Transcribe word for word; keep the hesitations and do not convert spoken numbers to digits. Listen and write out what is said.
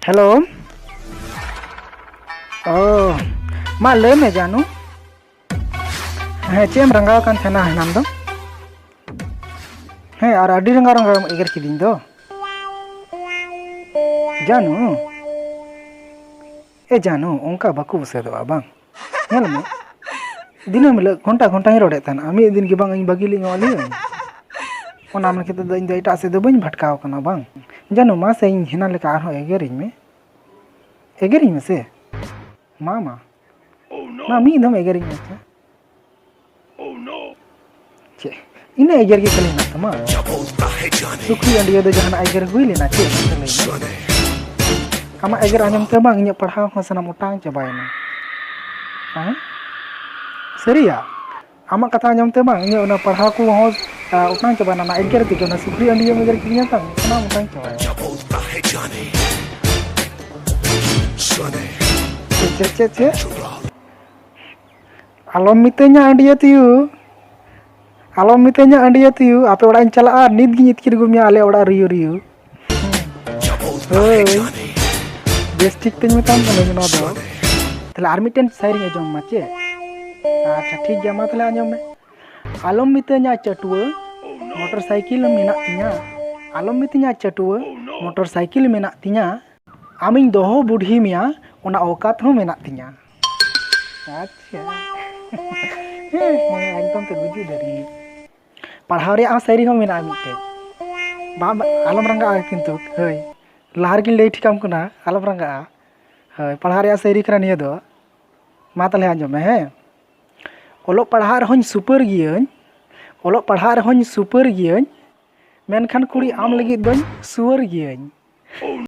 Hello. ᱚ, ᱢᱟ ᱞᱟᱹᱭ ᱢᱮ ᱡᱟᱱᱩ᱾ ᱦᱮᱸ, ᱪᱮᱫ ᱮᱢ ᱨᱟᱸᱜᱟᱣ ᱟᱠᱟᱱ ᱛᱟᱦᱮᱱᱟ ᱦᱮᱱᱟᱱ ᱫᱚ? ᱦᱮᱸ, ᱟᱨ ᱟᱹᱰᱤ ᱨᱟᱸᱜᱟᱣ ᱨᱟᱸᱜᱟᱣ ᱮᱢ ᱮᱜᱮᱨ ᱠᱤᱫᱤᱧ ᱫᱚ᱾ ᱡᱟᱱᱩ, ᱮ ᱡᱟᱱᱩ, ᱚᱱᱠᱟ ᱵᱟᱠᱚ ᱵᱩᱥᱟᱹᱫᱚᱜᱼᱟ ᱵᱟᱝ? ᱧᱮᱞ ᱢᱮ, ᱫᱤᱱᱟᱹᱢ ᱦᱤᱞᱳᱜ ᱜᱷᱚᱱᱴᱟ ᱜᱷᱚᱱᱴᱟᱧ ᱨᱚᱲᱮᱫ ᱛᱟᱦᱮᱱᱟ, ᱢᱤᱫ ᱫᱤᱱ ᱜᱮ ᱵᱟᱝ ᱤᱧ ᱵᱟᱹᱜᱤ ᱞᱤᱧ ᱮᱢᱟᱜ ᱞᱤᱭᱟᱹᱧ᱾ ᱚᱱᱟ ᱢᱮᱱ ᱠᱟᱛᱮ ᱫᱚ ᱤᱧ ᱫᱚ ᱮᱴᱟᱜ ᱥᱮᱫ ᱫᱚ ᱵᱟᱹᱧ ᱵᱷᱟᱴᱠᱟᱣ ᱠᱟᱱᱟ ᱵᱟᱝ? ᱡᱟᱱᱩ, ᱢᱟᱥᱮ ᱤᱧ ᱦᱮᱱᱟ ᱞᱮᱠᱟ ᱟᱨᱦᱚᱸ ᱮᱜᱮᱨᱤᱧ ᱢᱮ, ᱮᱜᱮᱨᱤᱧ ᱢᱮᱥᱮ᱾ ᱢᱟ, ᱢᱟ, ᱢᱟ, ᱢᱤᱫ ᱫᱷᱟᱣ ᱮᱜᱮᱨᱤᱧ ᱢᱮ ᱥᱮ᱾ ᱪᱮᱫ? ᱤᱱᱟᱹ ᱮᱜᱮᱨ ᱜᱮ ᱠᱷᱟᱹᱞᱤ ᱢᱮᱱᱟᱜ ᱛᱟᱢᱟ? ᱥᱩᱠᱨᱤ ᱟᱹᱰᱤᱭᱟᱹ ᱫᱚ ᱡᱟᱦᱟᱱᱟᱜ ᱮᱜᱮᱨ ᱦᱩᱭ ᱞᱮᱱᱟ ᱪᱮᱫ? ᱢᱟᱥᱮ ᱞᱟᱹᱭ ᱢᱮ᱾ ᱟᱢᱟᱜ ᱮᱜᱮᱨ ᱟᱸᱡᱚᱢ ᱛᱮ ᱵᱟᱝ ᱤᱧᱟᱹᱜ ᱯᱟᱲᱦᱟᱣ ᱦᱚᱸ ᱥᱟᱱᱟᱢ ᱚᱴᱟᱝ ᱪᱟᱵᱟᱭᱮᱱᱟ᱾ ᱦᱮᱸ? ᱥᱟᱹᱨᱤᱭᱟ? ᱟᱢᱟᱜ ᱠᱟᱛᱷᱟ ᱟᱸᱡᱚᱢ ᱛᱮ ᱵᱟᱝ ᱤᱧᱟᱹᱜ ᱚᱱᱟ ᱯᱟᱲᱦᱟᱣ ᱠᱚ ᱦᱚᱸ, ᱟ, ᱚᱴᱟᱝ ᱪᱟᱵᱟᱭᱮᱱᱟ᱾ ᱚᱱᱟ ᱮᱜᱮᱨ ᱛᱮᱜᱮ, ᱚᱱᱟ ᱥᱩᱠᱨᱤ ᱟᱹᱰᱤᱭᱟᱹᱢ ᱮᱜᱮᱨ ᱠᱤᱫᱤᱧᱟ ᱛᱟᱢ, ᱥᱟᱱᱟᱢ ᱚᱴᱟᱝ ᱪᱟᱵᱟᱭᱮᱱᱟ᱾ ᱪᱮᱫ, ᱪᱮᱫ, ᱪᱮᱫ, ᱪᱮᱫ? ᱟᱞᱚᱢ ᱢᱤᱛᱟᱹᱧᱟ ᱟᱹᱰᱤᱭᱟᱹ ᱛᱩᱭᱩ, ᱟᱞᱚᱢ ᱢᱤᱛᱟᱹᱧᱟ ᱟᱹᱰᱤᱭᱟᱹ ᱛᱩᱭᱩ, ᱟᱯᱮ ᱚᱲᱟᱜ ᱤᱧ ᱪᱟᱞᱟᱜᱼᱟ, ᱱᱤᱛ ᱜᱤᱧ ᱤᱛᱠᱤᱨ ᱟᱹᱜᱩ ᱢᱮᱭᱟ ᱟᱞᱮ ᱚᱲᱟᱜ ᱨᱤᱭᱩ ᱨᱤᱭᱩ᱾ ᱦᱳᱭ, ᱵᱮᱥ ᱴᱷᱤᱠ ᱛᱮᱧ ᱢᱮᱛᱟᱢ ᱠᱟᱹᱱᱟᱹᱧ ᱱᱚᱣᱟ ᱫᱚ᱾ ᱛᱟᱦᱞᱮ ᱟᱨ ᱢᱤᱫᱴᱮᱱ ᱥᱟᱭᱨᱤᱧ ᱟᱸᱡᱚᱢ ᱢᱟ ᱪᱮᱫ? ᱟᱪᱪᱷᱟ, ᱴᱷᱤᱠ ᱜᱮᱭᱟ, ᱢᱟ ᱛᱟᱦᱞᱮ ᱟᱸᱡᱚᱢ ᱢᱮ᱾ ᱟᱞᱚᱢ ᱢᱤᱛᱟᱹᱧᱟ ᱪᱟᱹᱴᱩᱣᱟᱹ, ᱢᱚᱴᱚᱨ ᱥᱟᱭᱠᱮᱞ ᱢᱮᱱᱟᱜ ᱛᱤᱧᱟ᱾ ᱟᱞᱚᱢ ᱢᱤᱛᱟᱹᱧᱟ ᱪᱟᱹᱴᱩᱣᱟᱹ, ᱢᱚᱴᱚᱨ ᱥᱟᱭᱠᱮᱞ ᱢᱮᱱᱟᱜ ᱛᱤᱧᱟ᱾ ᱟᱢᱤᱧ ᱫᱚᱦᱚ ᱵᱩᱰᱷᱤ ᱢᱮᱭᱟ, ᱚᱱᱟ ᱚᱠᱟᱛ ᱦᱚᱸ ᱢᱮᱱᱟᱜ ᱛᱤᱧᱟ᱾ ᱟᱪᱪᱷᱟ᱾ ᱦᱮᱸ, ᱦᱮᱸ, ᱮᱠᱫᱚᱢ ᱯᱮ ᱵᱩᱡᱷᱟᱹᱣ ᱫᱟᱲᱮᱭᱟᱜ᱾ ᱯᱟᱲᱦᱟᱣ ᱨᱮᱭᱟᱜ ᱦᱚᱸ ᱥᱟᱭᱨᱤ ᱦᱚᱸ ᱢᱮᱱᱟᱜᱼᱟ ᱢᱤᱫᱴᱮᱡ᱾ ᱵᱟᱝ, ᱵᱟᱝ, ᱟᱞᱚᱢ ᱨᱟᱸᱜᱟᱜᱼᱟ ᱠᱤᱱᱛᱩ, ᱦᱳᱭ᱾ ᱞᱟᱦᱟ ᱨᱮᱜᱤᱧ ᱞᱟᱹᱭ ᱴᱷᱤᱠᱟᱢ ᱠᱟᱱᱟ, ᱟᱞᱚᱢ ᱨᱟᱸᱜᱟᱜᱼᱟ᱾ ᱦᱳᱭ, ᱯᱟᱲᱦᱟᱣ ᱨᱮᱭᱟᱜ ᱥᱟᱭᱨᱤ ᱠᱟᱱᱟ ᱱᱤᱭᱟᱹ ᱫᱚ᱾ ᱢᱟ ᱛᱟᱦᱞᱮ ᱟᱸᱡᱚᱢ ᱢᱮ, ᱦᱮᱸ᱾ ᱚᱞᱚᱜ ᱯᱟᱲᱦᱟᱜ ᱨᱮᱦᱚᱸᱧ ᱥᱩᱯᱟᱹᱨ ᱜᱤᱭᱟᱹᱧ, ᱚᱞᱚᱜ ᱯᱟᱲᱦᱟᱜ ᱨᱮᱦᱚᱸᱧ ᱥᱩᱯᱟᱹᱨ ᱜᱤᱭᱟᱹᱧ, ᱢᱮᱱᱠᱷᱟᱱ ᱠᱩᱲᱤ ᱟᱢ ᱞᱟᱹᱜᱤᱫ ᱫᱚᱧ ᱥᱩᱣᱟᱹᱨ ᱜᱤᱭᱟᱹᱧ᱾